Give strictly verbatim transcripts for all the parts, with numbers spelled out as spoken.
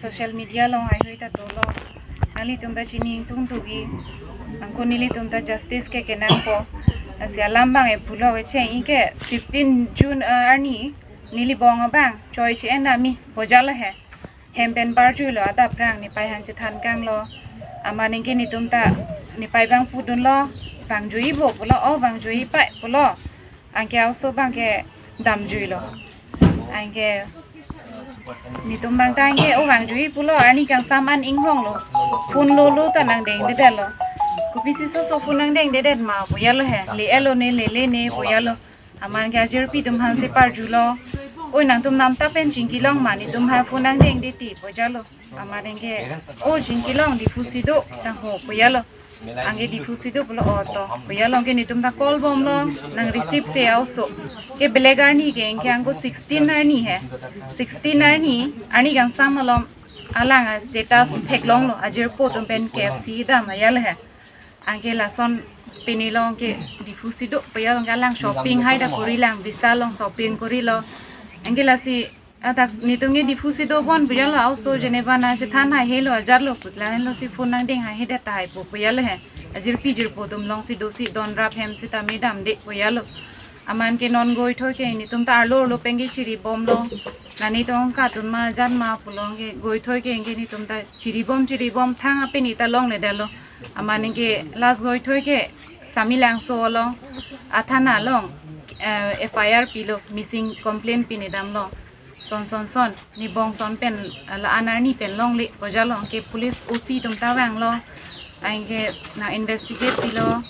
Social media along haihui ta dolo. Nanglitum ta chini ingtung tugi. Anke nelitum ta justice ke kenangpo. Lasi alam abang e pulo, kecheng-i ke fifteen June, eh, arni neli bong abang choi chi-en ami pojalo he. Hem pen parjuilo adap rang nepei aphan chethan kanglo. Amat anke nelitum ta nepei abang pudunlo. Vangjuipo pulo, o vangjuipai pulo. Anke oso abang ke damjuilo. Anke nelitum abang ta anke o vangjui pulo, arni kangsam an inghonglo. Phone lolo ta nangdengdedetlo. Kopisi soso phone nangdengdedet ma pojalo he. Le-etlo ne, lele ne pojalo. Amat anke ajirpi atum aphan si parjulo. Oi, nangtum namtap pen chingkilong ma, nelitum aphan phone nangdengde ti pojalo. Amat anke o chingkilong, Diphu si do tangho pojalo. Anke Diphu si do pulo, o to pojalo, anke nelitum ta call bomlo, nang receive-se oso. Ke beleg arni ke anke anke sixteen arni he. Sixteen arni, arni kangsam alom alang a-status theklonglo, ajirpo atum pen K F C dam ajal he. Anke lason pini along ke Diphu si do pojalo, anke alang shopping hai ta korilang, Vishal along shopping korilo. Anke lasi adak nelitum ke Diphu si do bon pojalo, oso jeneba nangchethan haihelo, ajarlo pujala henlo si phone nangdeng haihedet tahai po pojalo he. Ajirpi jirpo atum along si do si donrap hem sitame damde pojalo. Amat anke non goithoi ke nelitum ta arlo arlo pen ke chiri bomlo. Nani tong katun ma jan ma pulo, anke goithoi ke anke nelitum ta chiri bom chiri bom thang apini ta longledetlo. Amat anke last goithoi ke Samelangso along, athana along, eh, F I R pilo, missing complaint pini damlo. Son son son, ne bong son pen, eh, la-an arni pen longle pojalo, anke police O C atum ta vanglo. Anke nang investigate pilo.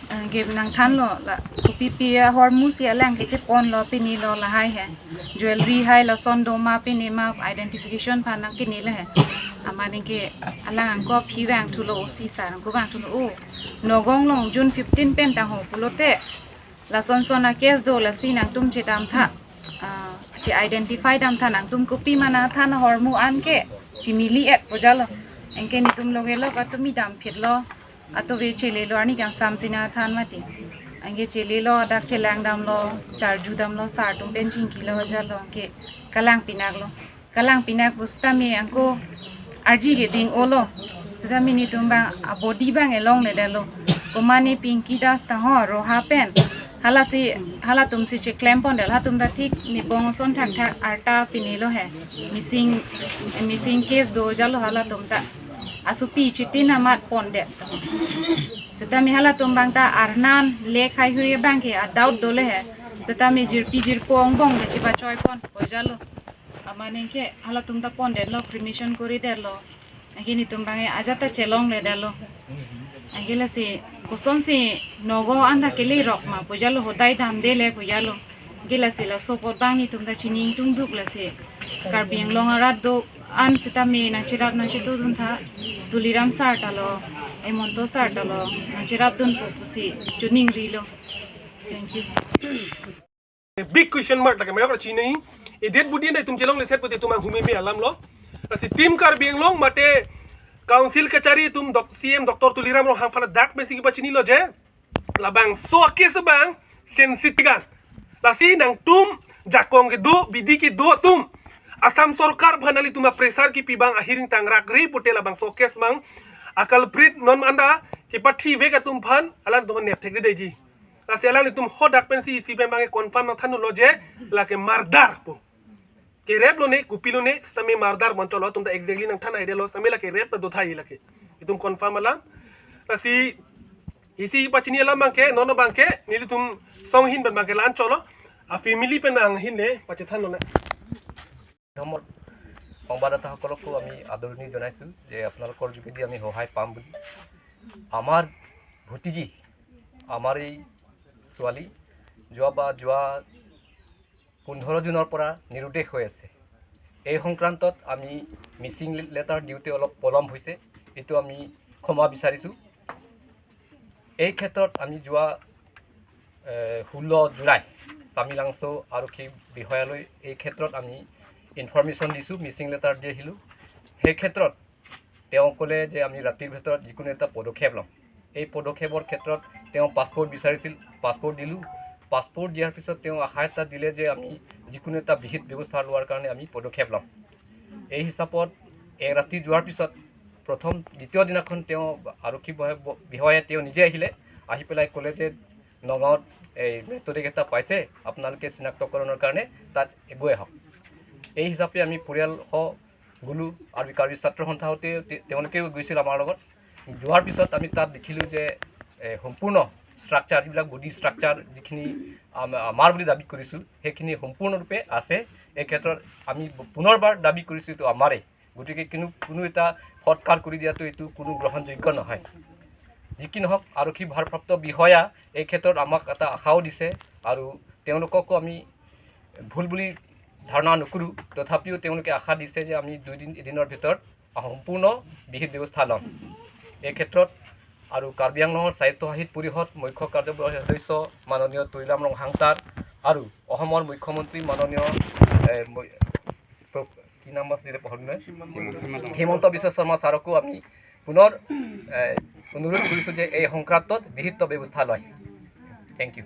Anke nangthanlo, la kopipi ahormu si alang ke cheponlo, pinilo lahai he. Jewelry hai lason do ma, pini ma, identification aphan nangpinilo he. Amat anke alang anke aphi vangthulo, O C sir anke vangthulo, o Nagaon along June fifteen pen tangho pulote, lason son a-case do, lasi nangtum chedamtha, ah, che-identify damtha, nangtum kopi ma nangthan ahormu an ke chimili-et pojalo. Anke nelitum loge lo katumi damphitlo. Ato ve chelelo, arni kangsam si nangthan mati. Anke chelelo, dak chelang damlo, charju damlo, sir atum pen chingkilo ajarlo, anke kalang pinaklo. Kalang pinak pusitame anke arji ke ding-olo. Sitame nelitum abang a-body abang e longledetlo. Komatne Pinky Das tangho Roha pen. Hala si, halatum si cheklem pondet, halatum ta thik ne bong ason thakthak arta pinilo he. Missing, missing case do jalo halatum ta. Asopi chitin amat pondet. Sitame halatum abang ta arnan le khaihui abang ke a-doubt dole he. Sitame jirpi jirpo angbong le chepachoi pon pojalo. Amat anke halatum ta pondetlo, cremation koridetlo. Anke nelitum abang e ajat ta chelongledetlo. Anke lasi kosonsi Nagaon anta kelerok ma pojalo, hodai damdele pojalo. Anke lasi laso apot abang nelitum ta chini ingtung duk lasi. Karbi Anglong arat do-an sitame nangcherap nangchetudun tha, Tuliram sir ta lo, Hemanta sir ta lo, nangcherapdunpo pusi choningrilo. Thank you. Big question mark lake mayok ra chini. E dead body nelitum chelongleset pute itum anghumeme alamlo. Lasi Team Karbi Anglong mate Council kachari atum dok C M Doctor Tuliram Ronghang aphan dak pensi kepachinilo je, labangso a-case abang sensitive kan. Lasi nangtum jakong kedo, bidi kedo atum, Assam sorkar aphan nanglitum a-pressure kipi abang ahiring tangrakre pute labangso a-case abang a-culprit non anta kepathivek atum aphan alanglitum nepthekre deji. Lasi alanglitum hadak pensi isi pen abang confirm nangthanlo je lake murder pu. Kereplo ne, kopilo ne, sitame murder boncholo, itum ta exactly nangthan aidelo, sitame lake rape ta dothai lake. Itum confirm alam. Lasi isi pachini alam abang ke, non abang ke nelitum song ahin pen abang ke la-an cholo. A-family pen anghin le pachethanlo na. প্ৰথমত সংবাদদাতাসকলকো আমি আদৰণি জনাইছোঁ যে আপোনালোকৰ যোগেদি আমি সহায় পাম বুলি। আমাৰ ভতিজী, আমাৰ এই ছোৱালী যোৱা বা যোৱা পোন্ধৰ জুনৰ পৰা নিৰুদ্দেশ হৈ আছে। এই সংক্ৰান্তত আমি মিচিং লেটাৰ দিওঁতে অলপ পলম হৈছে, এইটো আমি ক্ষমা বিচাৰিছোঁ। এই ক্ষেত্ৰত আমি যোৱা ষোল্ল জুলাই চামিলাংচৌ আৰক্ষী বিষয়ালৈ এই ক্ষেত্ৰত আমি ইনফৰমেশ্যন দিছোঁ, মিচিং লেটাৰ দি আহিলোঁ। সেই ক্ষেত্ৰত তেওঁ ক'লে যে আমি ৰাতিৰ ভিতৰত যিকোনো এটা পদক্ষেপ ল'ম। এই পদক্ষেপৰ ক্ষেত্ৰত তেওঁ পাছপোৰ্ট বিচাৰিছিল, পাছপোৰ্ট দিলোঁ। পাছপোৰ্ট দিয়াৰ পিছত তেওঁ আশা এটা দিলে যে আমি যিকোনো এটা বিহিত ব্যৱস্থা লোৱাৰ কাৰণে আমি পদক্ষেপ ল'ম। এই হিচাপত এক ৰাতি যোৱাৰ পিছত প্ৰথম, দ্বিতীয় দিনাখন তেওঁ আৰক্ষী বহে-, ব-, বিষয়াই তেওঁ নিজে আহিলে, আহি পেলাই ক'লে যে নগাঁৱত এই মৃতদেহ এটা পাইছে, আপোনালোকে চিনাক্তকৰণৰ কাৰণে তাত গৈ আহক। এই হিচাপে আমি পৰিয়ালসহ গ'লো আৰু কাৰ্বি ছাত্ৰ সন্থাও তে-, তে-, তেওঁলোকেও গৈছিল আমাৰ লগত। যোৱাৰ পিছত আমি তাত দেখিলোঁ যে এ, সম্পূৰ্ণ ষ্ট্ৰাকচাৰ, যিবিলাক বডি ষ্ট্ৰাকচাৰ যিখিনি আম-, আমাৰ বুলি দাবী কৰিছোঁ, সেইখিনি সম্পূৰ্ণৰূপে আছে। এই ক্ষেত্ৰত আমি পুনৰবাৰ দাবী কৰিছোঁ এইটো আমাৰেই। গতিকে কোনো, কোনো এটা সৎকাৰ কৰি দিয়াটো এইটো কোনো গ্ৰহণযোগ্য নহয়। যি কি নহওক, আৰক্ষী ভাৰপ্ৰাপ্ত বিষয়া এই ক্ষেত্ৰত আমাক এটা আশাও দিছে আৰু তেওঁলোককো আমি ভুল বুলি ধাৰণা নকৰোঁ। তথাপিও তেওঁলোকে আশা দিছে যে আমি দুই দিন, এদিনৰ ভিতৰত সম্পূৰ্ণ বিহিত ব্যৱস্থা ল'ম। এই ক্ষেত্ৰত আৰু কাৰ্বি আংলঙৰ স্বায়ত্তশাসিত পৰিষদ মুখ্য কাৰ্যবাহী সদস্য মাননীয় তুলিৰাম ৰংহাং ছাৰ আৰু অসমৰ মুখ্যমন্ত্ৰী মাননীয়, এ, ম-, প্ৰ-, কি নাম আছিলে, পাহৰিলোঁ নহয়। হিমন্ত বিশ্ব শৰ্মা ছাৰকো আমি পুনৰ, এ, অনুৰোধ কৰিছোঁ যে এই সংক্ৰান্তত বিহিত ব্যৱস্থা লয়। Thank you.